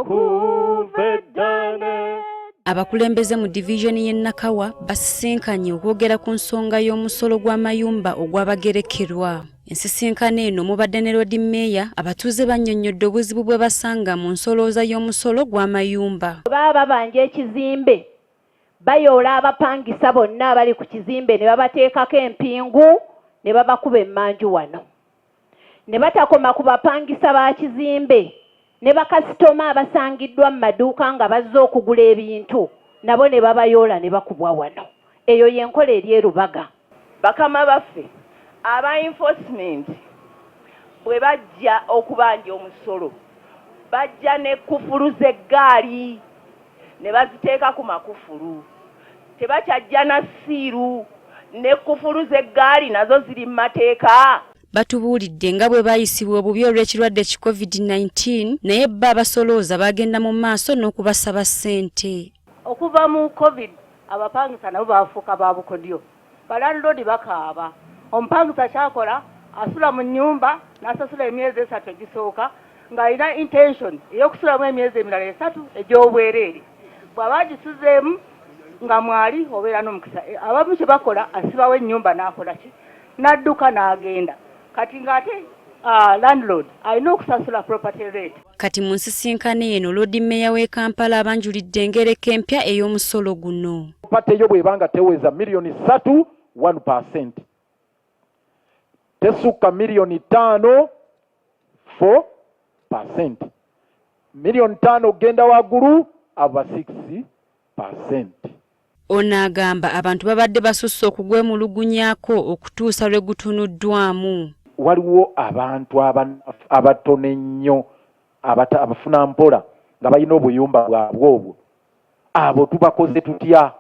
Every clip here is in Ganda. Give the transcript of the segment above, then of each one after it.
Okuva edda ne Abakulembeze mu divizoni y'e Nakawa basisinkanye okwogera ku nsonga y'omusolo gw'amayumba ogwabagerekerwa. Ensisinkano eno mubadde ne Loodi Mmeeya, abatuuze bannyonnyodde obuzibu bwe basanga mu nsolooza y'omusolo gw'amayumba. Baba babanja ekizimbe, bayoola abapangisa bonna abali ku kizimbe ne babateekako empingu ne babakuba emmanju wano. Ne batakoma ku bapangisa ba kizimbe, ne bakasitoma abasangiddwa mu maduuka nga bazze okugula ebintu nabo ne babayoola ne bakubwa wano. Eyo y'enkola eri e Lubaga. Bakama baffe aba enforcement bwe bajja okubanja omusolo, bajja ne kkufulu z'eggaali ne baziteeka ku makufulu. Tebakyajja na ssiiru, ne kkufulu z'eggaali nazo ziri mu mateeka. Batubuulidde nga bwe baayisibwa obubi olw'ekirwadde ki COVID-19 naye bo abasolooza bagenda mu maaso n'okubasaba ssente. Okuva mu COVID abapangisa nabo bafuuka ba bukodyo. Balandiroodi bakaaba. Omupangisa kyakola asula mu nnyumba n'asasula emyezi 3 egisooka ng'alina intention ey'okusulamu emyezi emirala 3 egy'obwereere. Bw'aba agisuzeemu nga mwali obeera n'omukisa. Abamu kye bakola asibawo ennyumba n'akola ki? N'adduka n'agenda. Kati ng'ate landlord alina okusasula property rate. Kati mu nsisinkano eno Loodi Mmeeya w'e Kampala abanjulidde engereka empya ey'omusolo guno. Property yo bw'ebanga teweza miliyoni 3 1%. Tesukka miliyoni 5 4%. Miliyoni 5 okugenda waggulu aba 6%. Ono agamba abantu babadde basusse okugwemulugunyaako okutuusa lwe gutunuddwamu. Waliwo abantu abatono ennyo abafuna mpola nga balina obuyumba bwabwe obwo. Abo tubakoze tutya?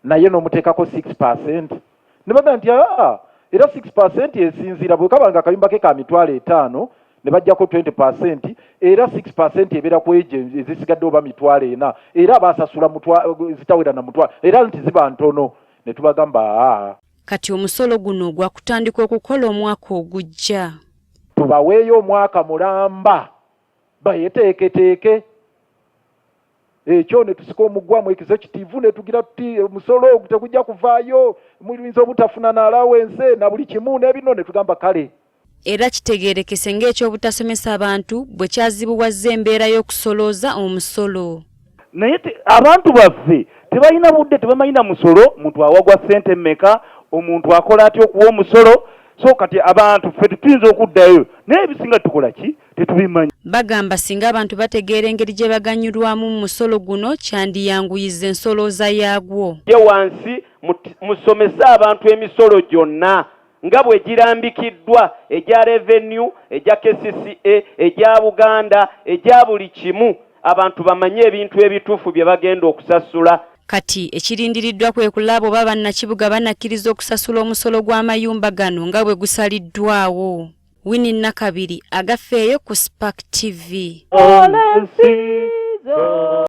Naye n'omuteekako 6%. Ne bagamba nti era 6% esinziira bwe kaba nga akayumba ke ka mitwalo 5 ne bajjako 20% era 6% ebeera ku egyo ezisigadde oba mitwalo 4 era abasasula zitawera na mutwalo era nti ziba ntono ne tubagamba Kati omusolo guno gwakutandika okukola omwaka ogujja. Tubaweeyo omwaka mulamba bayeteeketeeke. Ekyo ne tusika omugwa mu executive ne tugira tuti omusolo ogwo tegujja kuvaayo, muyinza obutafuna na allowance na buli kimu n'ebino ne tugamba kale. Era kitegeerekese ng'ekyobutasomesa abantu bwe kyazibuwazza embeera y'okusolooza omusolo. Naye abantu baffe tebalina budde, tebamanyi na musolo, muntu awagwa ssente mmeka, omuntu akola atya okuwa omusolo. So kati abantu ffe tetuyinza okuddayo, naye ebisinga tukola ki tetubimanyi. Bagamba singa abantu bategeera engeri gye baganyulwamu mu musolo guno kyandiyanguyiza ensolooza yaagwo. Ye wansi musomese abantu emisolo gyonna nga bwe girambikiddwa, egya revenue, egya KCCA, egya Buganda, egya buli kimu, abantu bamanye ebintu ebituufu bye bagenda okusasula. Kati ekirindiriddwa kwe kulaba oba bannakibuga banakkiriza okusasula omusolo gw'amayumba gano nga bwe gusaliddwawo. Winnie Nakabiri agafeeyo ku Spark TV. Ole nsizo.